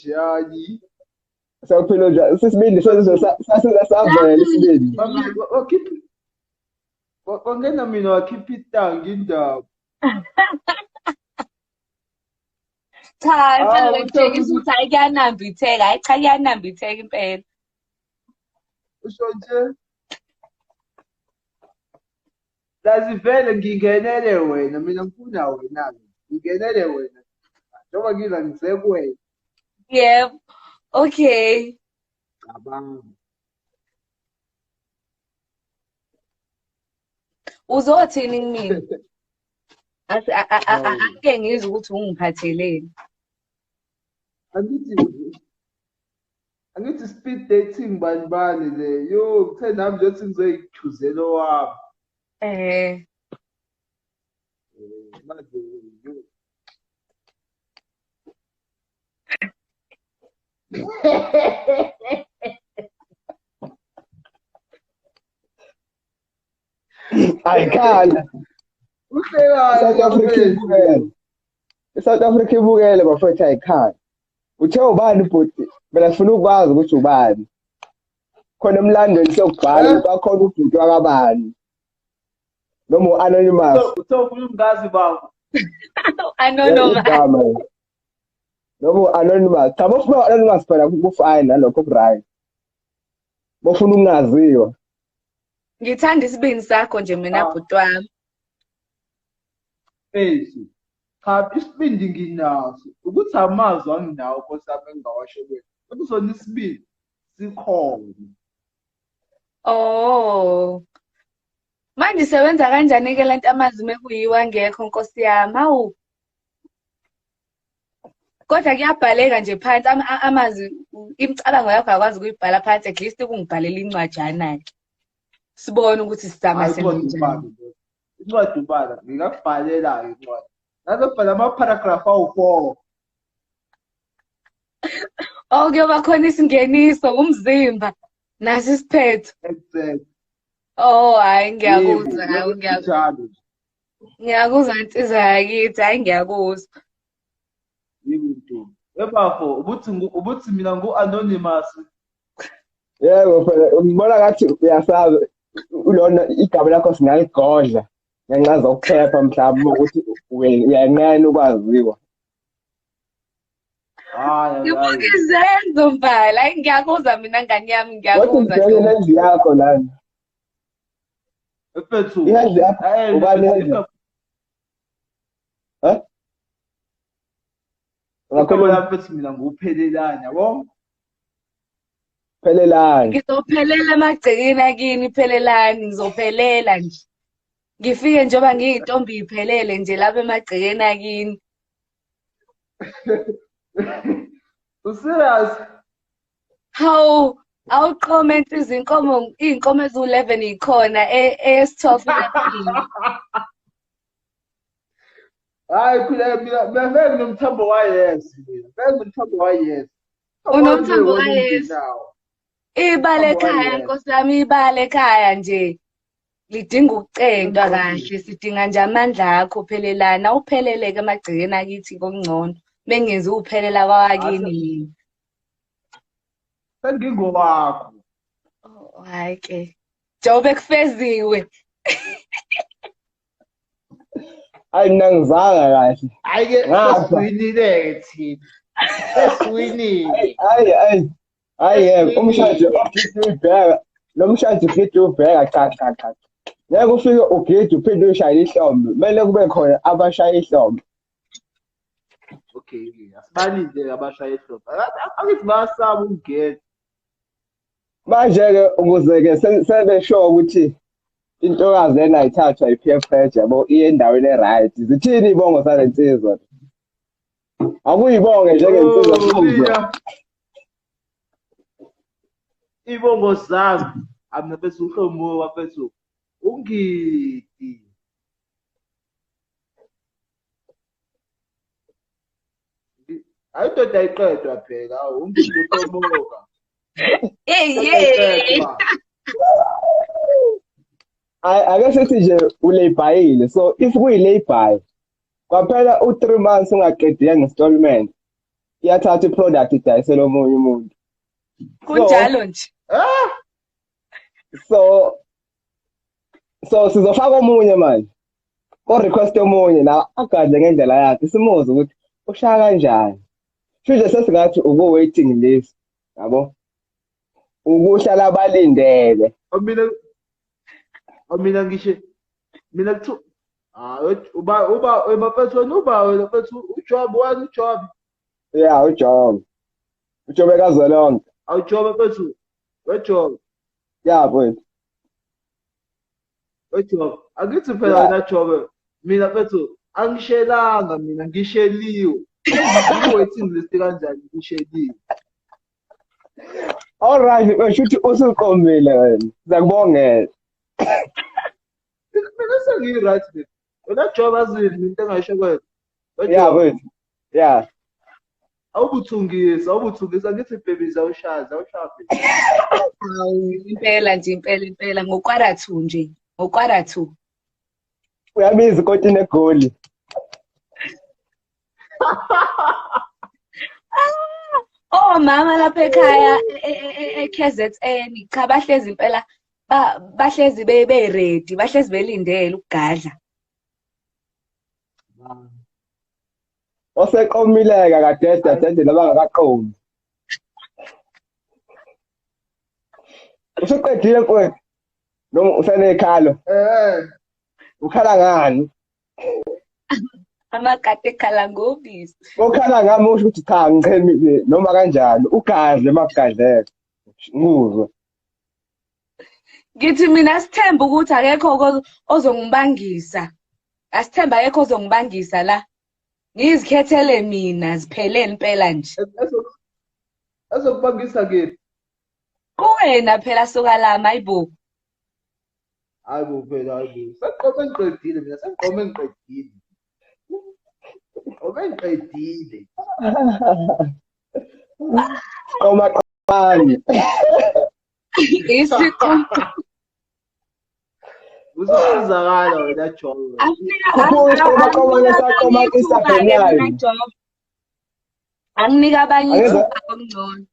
Njani? Sawuphila njani? Sisibindi sasize savela isibindi. Wakhipha wangena mina wakhipha itangi indaba. Cha, impela ngitshengisa ukuthi hayi kuyanambitheka, hayi cha kuyanambitheka impela. Usho nje Lazi vele ngingenele wena mina ngifuna wena ngingenele wena njengoba ngiza ngize kuwena. Yebo. Okay. Cabanga. Uzothini kumina? Ake ngizwe ukuthi ungiphatheleni. Angithi speed dating bani bani le. Yo, ngithe nami nje ukuthi ngizoyichuzela owami. Eh. Manje yo. Ayikhala. Uhlekani? South Africa ibukele. I-South Africa ibukele bafethu ayikhala. Uthe ubani bhuti? Mina sifuna ukwazi ukuthi ubani. Khona emlandweni siyokubhala ukuthi kwakhona ubhuti wakabani. Noma u-anonymous. Uthe ufuna umngazi baba. Anonymous. Igama. Noma u-anonymous. Cha bofuna u-anonymous phela kufine nalokho ku-right. Bofuna ukungaziwa. Ngithanda isibindi sakho nje mina bhuti wami. Eish. Cha isibindi nginaso. Ukuthi amazwi anginawo Nkosi yami engingawasho kuwena. Kodwa sona isibindi sikhona. Oh. Manje isebenza kanjani ke lento amazwi mekuyiwa ngekho Nkosi yami? Hawu. Kodwa kuyabhaleka nje phansi amazwi imicabango yakho akwazi ukuyibhala phansi at least ukungibhalela incwajana ke. Sibone ukuthi sizama senjani. Incwadi ubala, ngingakubhalela incwadi. Ngazobhala ama-paragraph awu-4. Oh kuyoba khona isingeniso umzimba nasi isiphetho. Exactly. Oh hayi ngiyakuzwa, hayi ngiyakuzwa. Ngiyakuzwa insizwa yakithi, hayi ngiyakuzwa. Yebo ntombi. Webafo, ubuthi mina ngu-anonymous. Yebo phela ngibona ngathi uyasazi ulona igama lakho singaligodla ngenxa zokuphepha mhlawumbe ukuthi uyanqena ukwaziwa. Hayi Ngibuka izenzo mbala, hayi ngiyakuzwa mina ngane yami ngiyakuzwa. Kodwa ngibheke lendlu yakho lana. Mfethu. Ihandle yakho ubani ihandle? Ha? Ungakhuluma mfethu mina nguphelelani yabo? Phelelani. Ngizophelela emagcekeni akini phelelani ngizophelela nje. Ngifike njengoba ngiyintombi iphelele nje lapha emagcekeni akini. Userious? Hawu, awuqhome insizwa inkomo iy'nkomo eziwu-11 ikhona eyesi-12 iyaphila. Hayi khula mina vele nginomthambo wa-yes mina. Vele nginomthambo wa-yes. Unomthambo wa-yes. Ibala ekhaya Nkosi yami ibala ekhaya nje. Lidinga ukucentwa kahle, sidinga nje amandla akho phelelana, awupheleleke emagcekeni akithi kokungcono. Bengenzi uphelela kwawakini mina. Sengingowakho. Oh, hayi ke. Njengoba kufeziwe. Hayi mina ngizanga kahle. Hayi ke sesiwinile-ke thina. Sesiwinile. Hayi hayi. Hayi yebo, umshado ogidi ubheka, lo mshado ugidi ubheka cha cha cha. Ngeke ufike ugidi uphinde uyishayele ihlombe. Kumele kube khona abashaya ihlombe. Okay, asibalinde abashaya ihlombe. Angithi bayasaba ukungena. Manje-ke ukuze-ke sebesho ukuthi intokazi lena ayithathwa i-peer pressure yabo iye endaweni e-right. Zithini iy'bongo zale nsizwa? Akuyibonge njengensizwa sizwe. Ibongo zami amna bese uhlomuka bafethu ungidi. Hayi indoda ayiqedwa phela ungidi uhlomuka. Hey hey. Ake sithi nje ulaybayile so if kuyi-layby kwaphela u-3 months ungaqedile nge-installment. iyathatha i-product idayisele omunye umuntu. Kunjalo nje. So sizofaka omunye manje. Ko request omunye la agadle ngendlela yakhe simuze ukuthi ushaya kanjani. Shuze sesingathi uku waiting list, yabo? Ukuhlala balindele. Mina ngisho mina kuthiwa uba mfethu wena uba wena mfethu uJob wani uJob. Yeah, uJob. uJob kazwelonke. Awujob mfethu. WeJob. Yeah, mfethu. WeJob. Angithi phela wena Job, mina mfethu angishelanga mina ngisheliwe. Ngi-waiting list kanjani ngisheliwe? All right, usho ukuthi usuqomile wena. Ngiyakubongela. Mina sengiyi-right mina. Wena Job azini into engayisho kwena. Yeah, mfethu. Yeah. Awubuthungisa ngithi baby zawushaza, awushaya baby. Hawu impela nje impela ngo-2:15 nje, ngo-2:45. Uyabiza ikotini eGoli. Oh mama lapha ekhaya e-KZN cha bahlezi impela bahlezi be-ready, bahlezi belindele ukugadla. Oseqomileka kadede adede nabangakaqomi. Usuqedile mfowethu noma usanekhalo? Ukhala ngani? Amakati ekhala ngobisi. Ukhala ngami usho ukuthi cha ngichemile noma kanjani, ugadle makugadleka. Nguzwe. Ngithi mina sithemba ukuthi akekho ozongibangisa. Asithemba akekho ozongibangisa la. Ngizikhethele mina ziphelele impela nje. Ezokubangisa kephi? Kuwena phela suka lami hayibo. Hayibo phela hayibo. Sengiqome ngiqedile mina, sengiqome ngiqedile. Qome ngiqedile. Qoma qani. Isiqoqo. Uzosizakala wena Job. Anginika abanye ithuba okungcono.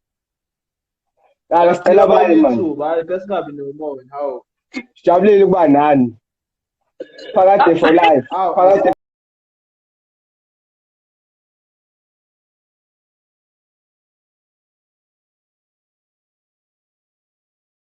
Sicela abanye ithuba, besingabi nomona, hawu. Sijabulile ukuba nani. Phakade for life. Phakade.